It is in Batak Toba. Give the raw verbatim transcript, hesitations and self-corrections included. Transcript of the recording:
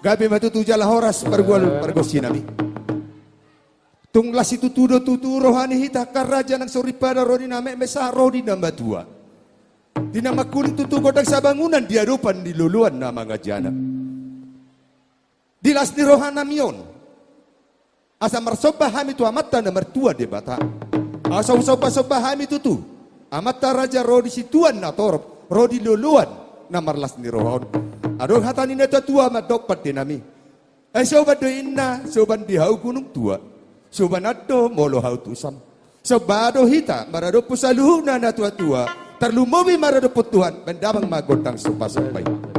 Gabe ma tutu jala horas pargual pargonsi nami. Tung las situtu do tutu roha ni hita angka raja nang soripada ro di na metmet sahat ro di na matua. Di na mangkuling tutu gondang sabangunan di adopan ni loloan na manganjana. Di las ni roha nami on, asa marsomba hami tu Amanta na martua Debata. Asa husombasomba hami tutu Amanta raja ro di situan na torop, ro di loloan na marlas ni roha on. Adong hata ni na tuatua mandok pande nami. Ai soban do inna, soban di hau gunung tua. Soban an do molo hau tusam. Somba do hita maradophon saluhutna na tuatua. Tarlumobi maradophon Tuhan, baen damang ma gondang sombasomba i.